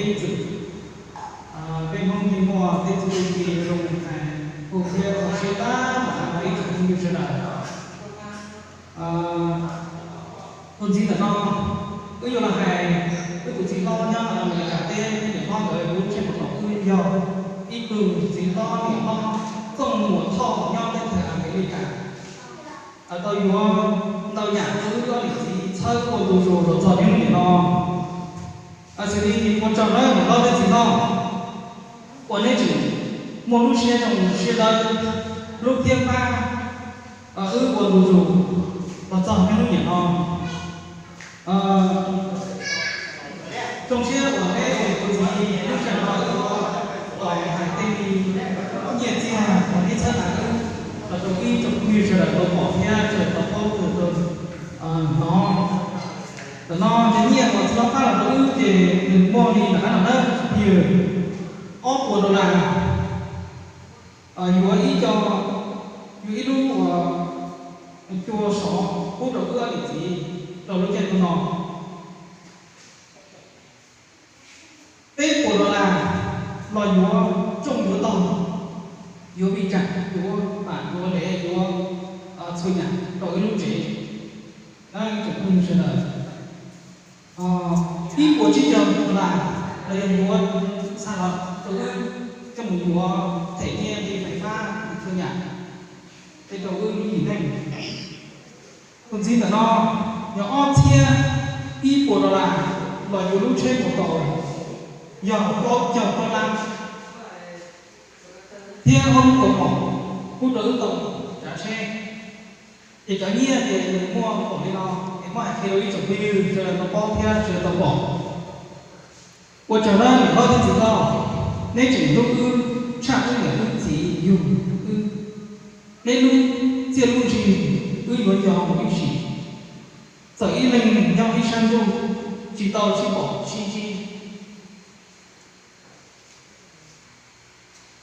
Tej txwm, peb Hmoob yeej muaj tej txuj ci zoo hais hu thiab ua siab tab tom hais rau ib tsoom phooj ywg sawv daws. Tus ntxiv ntawm no, wb yuav los hais wb tus txiv hlob nyob Amelikas teb, niam hlob ntawd lub tsheb mus tom wb yog ib tug txiv hlob niam hlob Txooj Muas Thoj nyob teb chaws Amelikas. Tau yuav ntau yam rau wb ob niam txiv txhawb ua ntu zus los txog niaj hnub niam no. Xws li ua tsaug nawb niam hlob thiab txiv hlob uas neb tseem muaj lub siab zoo siab dawb hlub thiab pab wb ua ntu zus los txog niaj hnub niam no. Zoo siab uas neb ua tus txiv lub sij hawm no los hais tej nyiaj txiag uas neb txhawb hais wb los rau ib tsoom phooj ywg sawv daws tau pom thiab sawv daws tau paub tau hnov. Ntawm no cov nyiaj uas txiv hlob pab los rau wb ces nws muaj li nram qab no nawb phooj ywg, ob puas dollar, yuav ib co, yuav ib lub uas cua sov pub rau wb ob niam txiv rau lub caij ntuj no. Peb puas dollar los yuav rooj yuav tog, yuav vij tsam, yuav pam yuav lev, yuav txhua yam rau wb lub tsev. Ib tsoom phooj ywg sawv daws, ib puas tsib caug dollar los yog yuav xa los rau wb coj mus yuav them nyiaj li fais fab txhua yam, tej rau wb lub yim neej. Tus ntxiv ntawm no yog ob txhiab ib puas dollar los yuav lub tsheb mus tau yog plaub caug plaub lab thiab ob lub kaus mom pub rau wb tau tsav tsheb. Ces cov nyiaj ces nws muaj npaum li no, es muab hais qhia rau ib tsoom phooj ywg sawv daws tau paub thiab sawv daws tau pom. Ua tsaug nawb niam hlob thiab txiv hlob, neb tseem hlub wb tshaj wb niam wb txiv yug wb. Neb lub txiaj lub ntsig wb yuav nco mus ib sim. Txawm ib leeg nyob ib sab ntuj tsis tau sib pom sib ntsib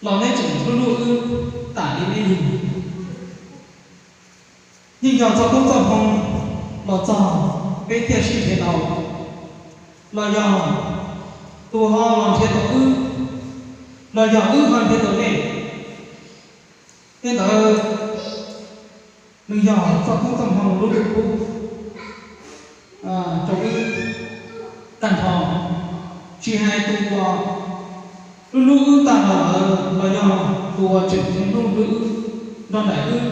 los neb tseem hlub hlub wb tam li neb yug. Yeej yog txoj koob txoj hmoo los txog peb thiaj sib nrhiav tau, los yog tus ho los nrhiav tau wb, los yog wb ho nrhiav tau nej. Tej ntawd nws yog txoj koob txoj hmoo lub ntuj pub rau wb tag nrho, tsis hais tus uas hlub hlub wb tag los lawm los yog tus uas tseem hlub hlub wb nrog nraim wb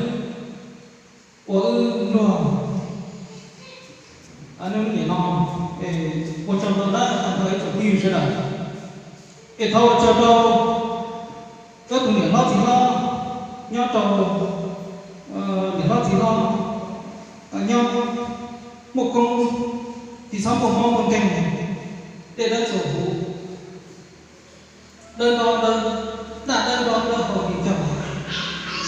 ua wb luag niam no. Ua tsaug ntau nawb tag nrho ib tsoom phooj ywg sawv daws. Es thov ua tsaug rau koj tus niam hlob txiv hlob nyob rau, niam hlob txiv hlob nyob muaj koob, tsis txhob muaj mob muaj nkeeg, dej dawb txhua huv, dawb nrov dawb, daj dawb nrov dawb hau kis cog,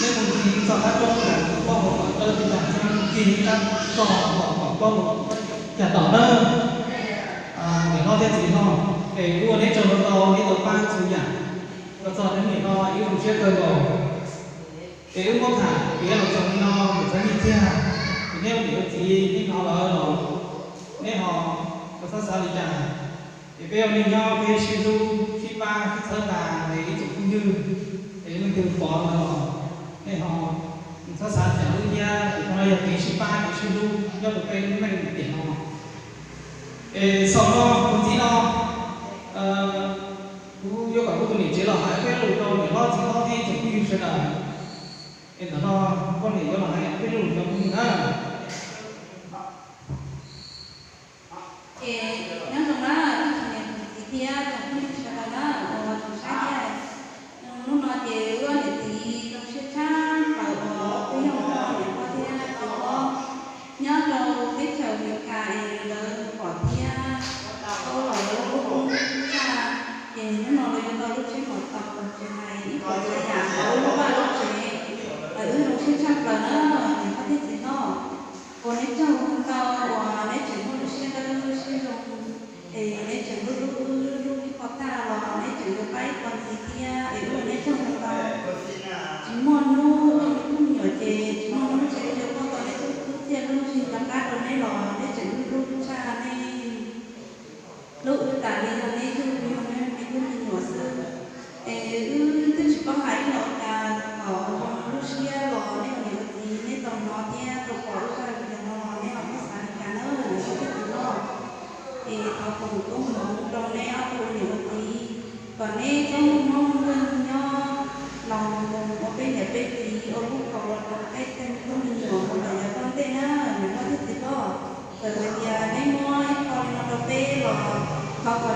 neb mus ncig txog qab roob los kom plaub hau kom dawb tag, ncig qab tog los kom plaub hau cag tom nawb. Niam hlob thiab txiv hlob, es kuv ua neb tsaug ntau ntau neb tau pab txhua yam los txog niaj hnub niam no, wb zoo siab kawg nkaus. Es wb muab tham piav los txog li no, txog nyiaj txiag, ces neb ua niam ua txiv neb hnov lawm los neb ho txhob xav li cas. Es peb ua neej nyob peb sib hlub sib pab sib txhawb nqa, es ib tsoom phooj ywg, es leej twg pom lawm los nej ho txhob xav li cas, wb thiab tus no yog kev sib pab kev sib hlub nyob rau peb lub neej tiam no. Es xaus no tus ntxiv no, kuv yuav kom kuv tus niam tsev los hais peb lus rau niam hlob txiv hlob thiab ib tsoom phooj ywg sawv daws. Es ntawm no poj niam yuav los hais peb lus rau phooj ywg na. Ces nyob zoo na ib tsoom niam tsoom txiv thiab tsoom phooj ywg sawv daws na uas tsoom saib thiab. Hnub no ces wb ob niam txiv zoo siab tshaj plaws uas peb yog niam hlob thiab txiv hlob nyob rau teb chaws Amelikas es lawv pom thiab paub los lawv hlub tshaj. Ces hnub no lawv yuav tau lub tsheb mos taus tsis hais ib puas tsav yam rau lub vaj lub tsev. Wb zoo siab tshaj plaws na niam hlob thiab txiv hlob. Ua neb tsaug ntau uas neb tseem muaj lub siab dawb siab zoo, es neb tseem hlub hlub wb hlub ib qho tag los neb tseem yuav pab ib qho ntxiv thiab, es wb ua neb tsaug ntau. Tsis muaj hnub wb me tub me nyuam ces tsis muaj hnub ntshe yuav muaj tau neb lub txiaj lub ntsig rov qab rau neb los neb tseem hlub hlub tshaj nej. Hlub wb tas li yog neb yug yog neb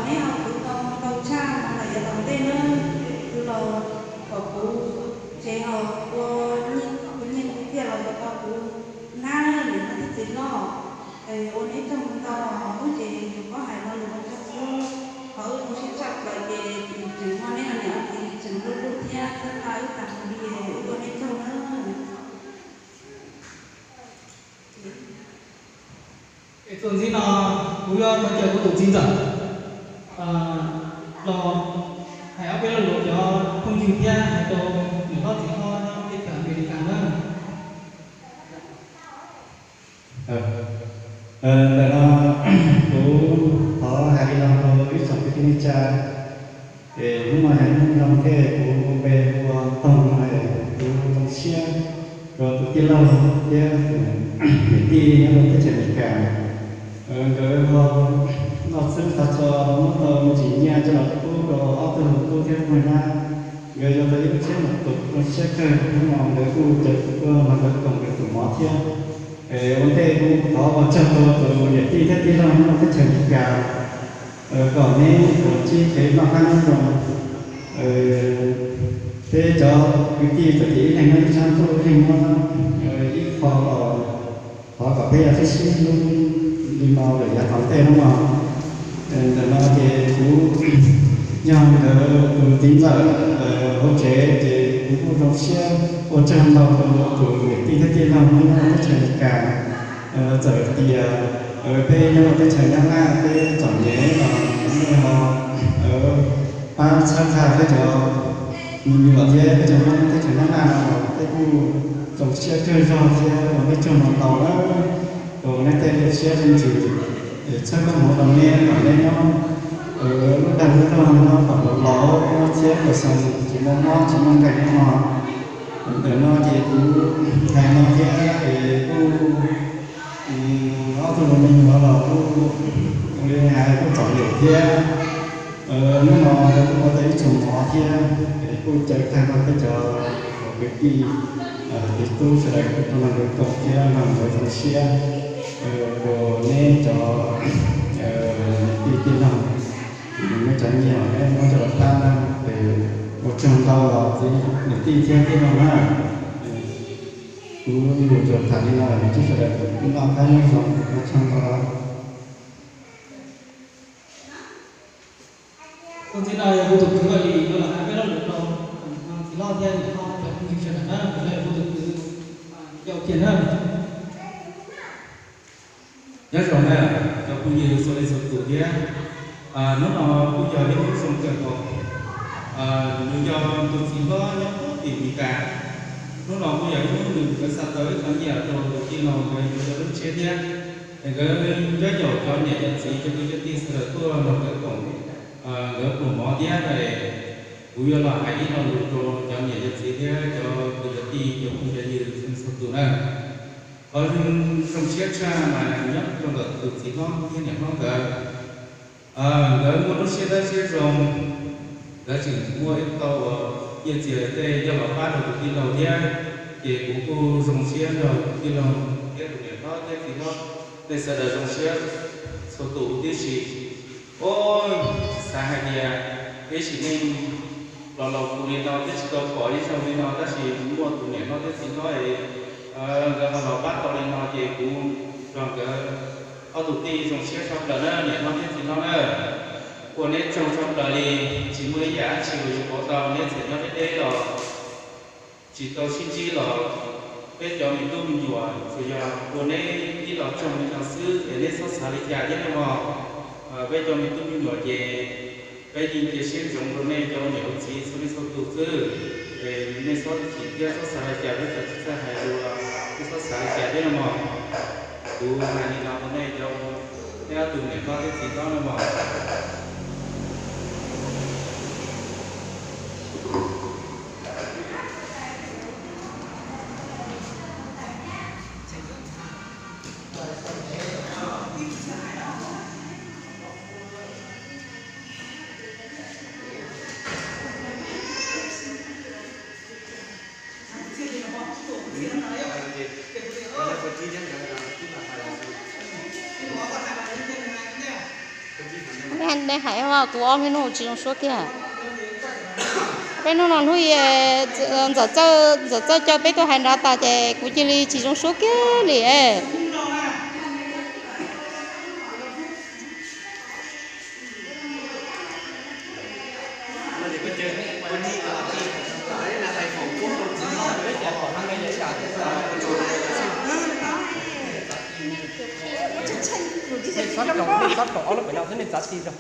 Neb ho khwv tau ntau tshaj no lawm yav tom ntej na, khwv los kom kuv tsev ho ua kuv nyiaj kuv txiaj los kom tau kuv nab niam no thiab txiv hlob. Ua neb tsaug ntau, wb ces tsuas paub hais lo lus ua tsaug xwb. Qhov wb zoo siab tshaj plaws ces tseem muaj neb ho niam txiv tseem hlub wb thiab txhawb nqa wb tas mus li, wb ua neb tsaug na. Txuas ntxiv no kuv yuav thov caw kuv tus txiv ntxawm los hais ob peb lo lus cov phooj ywg thiab hais rau niam hlob txiv hlob nyob teb chaws Amelikas na. Ntawm no kuv thov hais li no rau ib tsoom kwv tij neej tsa, es hnub no yog hnub zoo thiab kuv npe hu ua Toog no, kuv zoo siab rau tus tij laug thiab tus niam tij nyob rau teb chaws Amelikas. Nkawd ho noj txhwb tag tso muab tau me ntsis nyiaj coj los pub rau ob tug tub thiab tub nyab. Nkawd yuav tau ib lub tsheb maum tus zoo siab kawg, hnub no nkawd kuj caw kuv tuaj nrog nkawd koom nkawd tus mov thiab. Ua ntej kuv thov ua tsaug rau tus niam tij thiab tij laug nyob teb chaws Amelikas, kom neb ua ntsib kev noj qab nyob zoo. Peb cov kwv tij txawm tias ib leeg nyob ib sab ntuj ib leeg nyob ib qho los thov kom peb yuav sib sib hlub li no lawm yav tom ntej no mog. Ntawm no ces kuv yog nkawd tus txiv ntxawm hauv tsev ces kuv kuj zoo siab ua tsaug ntau rau tus niam tij thiab tij laug nyob teb chaws Amelikas txawm tias peb nyob teb chaws Nyab Laj peb txom nyem los nej ho pab txhawb nqa peb cov me nyuam thiab peb cov nyob teb chaws Nyab Laj no los peb kuj zoo siab kawg zog thiab ua neb tsaug ntau ntau na. Rau neb tej siab zej ntsws txhawb koob hmoov rau neb kom neb nyob lub dag lub zog nyob kom laus laus nyob txhiab kom xeem tsis muaj mob tsis muaj nkeeg no. Ntawm no ces kuv hais no thiab es kuj ob tug me nyuam los kuj ua li hais kuj txom nyem thiab. Hnub no nkawd kuj ua tau ib txhia mov thiab es kuj caw tag nrho peb cov kwv tij txiv tub sawv daws kuj tuaj nrog nkawd koom thiab nrog nkawd zoo siab rau neb cov tij tij laug. Neb cov nyiaj uas neb muab coj los pab na, ua tsaug ntau los txiv niam tij thiab tij laug na. Kuv lus tsuas tham li no, sawv daws noj qab nyob zoo, ua tsaug ntau. Tuaj ntxiv no yog kuv tus kwv Vaj Lis yuav los hais peb lo lus rau txiv hlob thiab niam hlob cov phooj ywg sawv daws na, kuv tus kwv Yauj Kiag na. Nyob zoo na cov phooj ywg txhua leej txhua tus thiab. Hnub no kuj yog ib hnub zoo kawg nkaus. Nws yog tus txiv hlob nyob puag tim Meskas. Hnub no kuj yog ib hnub nws nkawd xa tau ib qho nyiaj rau tus tij laug nkawd yuav cov lub tsheb thiab. Es nkawd nyob yaum cov niam cov txiv cov kwv cov tij sawv daws tuaj nrog nkawd koom nkawd pluas mov thiab no es kuv yuav los hais ib lo lus rau cov niam cov txiv thiab cov kwv cov tij cov phooj cov ywg txhua leej txhua tus na. Qhov zoo siab tshaj mas nyob rau ntawm tus txiv hlob thiab niam hlob nkawd. Nkawd muaj lub siab dawb siab zoo, nkawd tseem muaj ib tau uas nyiaj txiag tej coj los pab rau tus tij laug thiab, ces kuv kuj zoo siab nrog tus tij laug thiab tus niam hlob thiab txiv hlob, nej sawv daws zoo siab txhua tus huv tib si. Ua xav hais tias ib sim neej los laus tus li no twb tsis tau pom ib zaug li no tab sis muaj tus niam hlob thiab txiv hlob es nkawd ho los pab tau li no ces kuv nrog nkawd ob tug tij zoo siab tshaj plaws na niam hlob thiab txiv hlob na. Ua neb tsaug tshaj plaws li, tsis muaj ib yam dab tsi uas yuav pauv tau neb txawm nyob deb deb los tsis tau sib ntsib los peb cov me tub me nyuam tsuas yog ua neb ib los tsaug li no xwb es neb txhob xav li cas thiab na mog. Peb cov me tub me nyuam ces peb yeej cia siab ntsoov rau nej cov ua niam ua txiv txhua leej txhua tus xwb. Nej txhob chim thiab txhob xav li cas, peb txawm tsis txawj hais lus los nej txhob xav li cas thiab na mog. Kuv hais li no rau nej cov, nej ob tug niam hlob thiab txiv hlob na mog. Kuv ob hnub no tsis zoo suab kiag. Peb hnub no hnub ntxawm txawj caw peb tuaj hais nrad tas ces kuv cia li tsis zoo suab kiag li. Txhob kaum ob lub pem no xwb nej txav ti rau.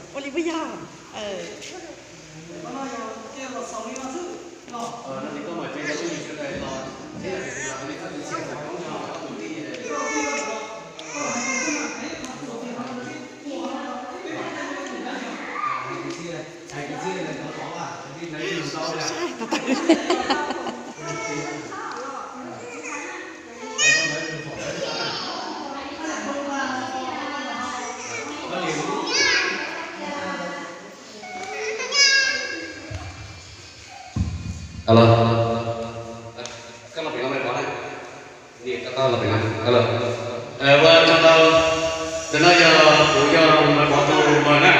Alo, koj los pem no mej pov na. Nim koj tau los pem no. Alo, ua tsaug ntau. Ntawm no yog kuv yog mej pov tus npawg na.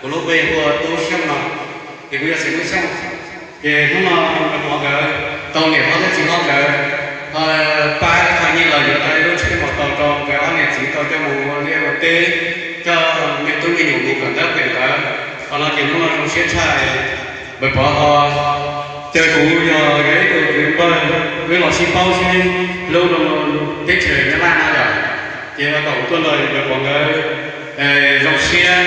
Kuv lub npe hu ua Tub Xyooj no, ces kuv yog xeem Tub Xyooj. Ces hnub no mej pov nkawd tau niam hlob thiab txiv hlob nkawd pab ib qho nyiaj los yuav tau ib lub tsheb maus taus rau nkawd ob niam txiv tau coj mus ua liaj ua teb, coj me tub me nyuam mus kawm ntaub kawm ntawv. Qhov no ces hnub no zoo siab tshaj, mej pov ho caw kuv yog ib tug kwv npawg wb los sib paub sib hlub rau teb chaws Nyab Laj no yom. Ces ua kom kuv tuaj ntawm mej pov nkawd zoo siab,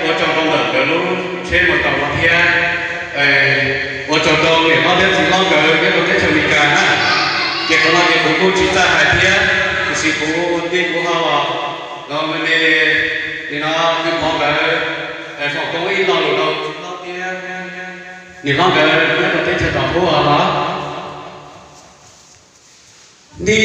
ua tsaug rau ntawm nkawd lub tsheb maus taus no thiab ua tsaug rau niam hlob thiab txiv hlob nkawd nyob rau teb chaws Amelikas na. Ces qhov no ces kuv kuj tsis txawj hais thiab, tiam sis kuv ua tij kuv hau los me me, nim no kwv pov nkawd foom koob ib lo lus rau txiv hlob thiab niam hlob nkawd nyob rau teb chaws tom qub os los. Nti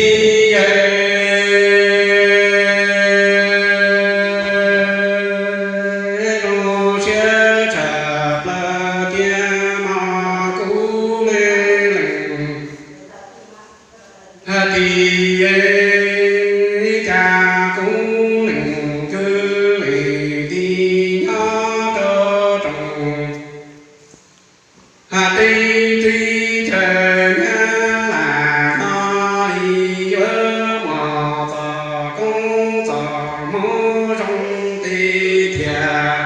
zoo siab tshaj plaws tiag mas kuv me leej. Hais tias cas kuv leej kwv leej tij nyob rau rooj, hais teb teb chaws Nyab Laj no yuav muaj txoj koob txoj hmoov zoo tiag tiag.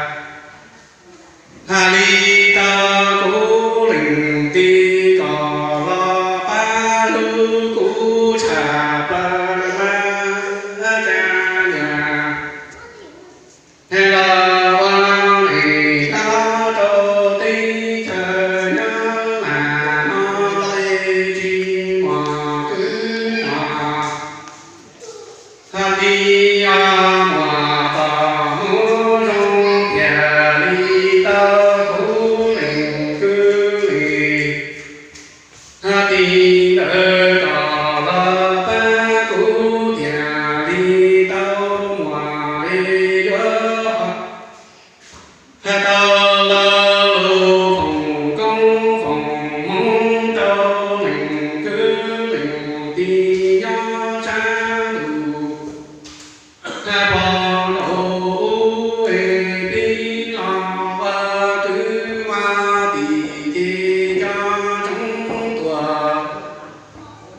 Hais li ntawd kuv leej tij kom los pab hlub kuv tshaj plaws mas cas niam. Hais los ua neej nyob rau teb chaws Nyab Laj no es tsis muaj kwv muaj. Hais tias muaj txoj hmoov zoo tiag li ntawd kuv leej kwv leej. Hais tias ntawd kom los pab kuv tiag li ntawd muaj es yuav hais tau los lus foom koob foom hmoov rau leej kwv leej tij nyob sab ntuj. Hais pom nraum ub es pib los ua kwv ua tij ces nco ntsoov tuaj.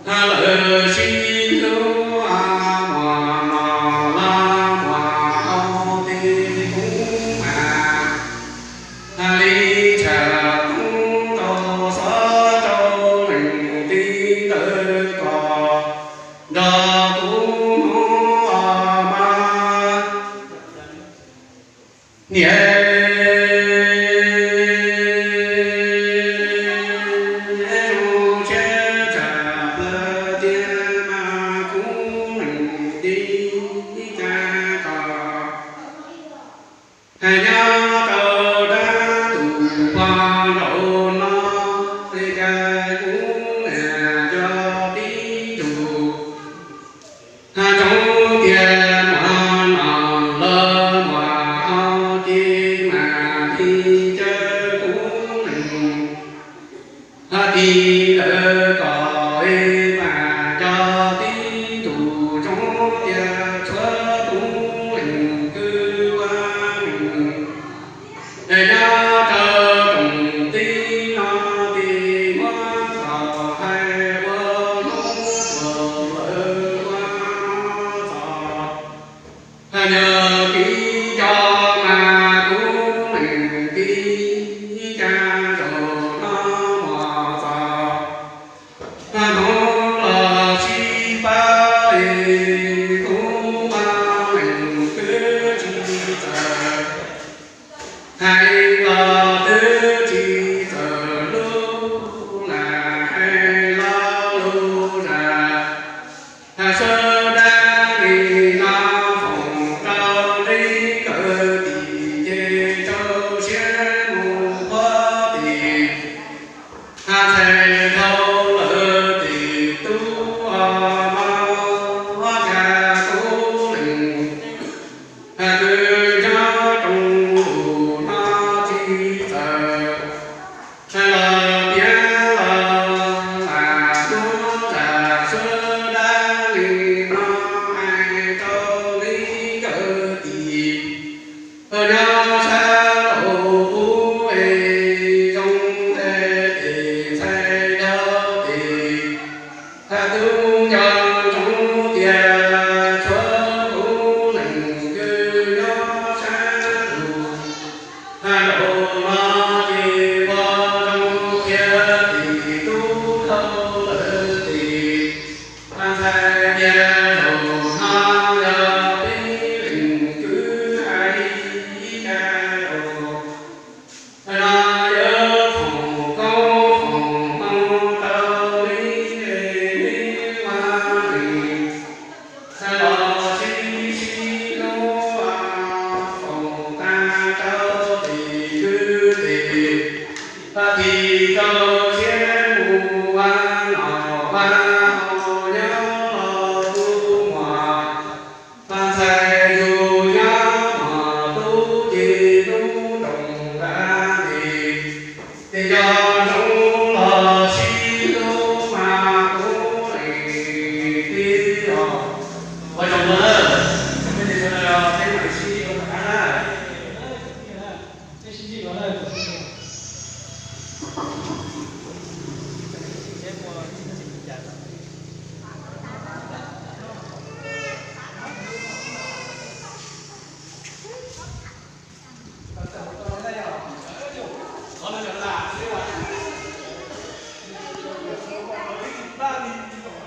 Hais lawv sib hlub muaj nom los muaj haus ces kuv mas hais li tshaj toob rau xov rau leej tij ntawd kom nrog kuv hmoob os mas. Niam zoo siab tshaj plaws tiag mas kuv leej tij cas kom hais nyob rau dab tus pog nraum no, es cas kuv niam cov tib tug hais tsoov tias muaj nom los muaj haus ces mam li caw kuv leej. Hais tias ntawd kom es mam cov tib tug tsoov tias tshuav kuv leej kwv ua neej. Zaum no ces pog zoo qhia tim tub dhau lawm tim, ntxhais tias zaum no yog peb leeg kwv hais ib zaj zaum no yuav foom koob foom hmoov rau neb, neb ua neej los sib sib hlub, foom tag rau tim kwv tim tij, rau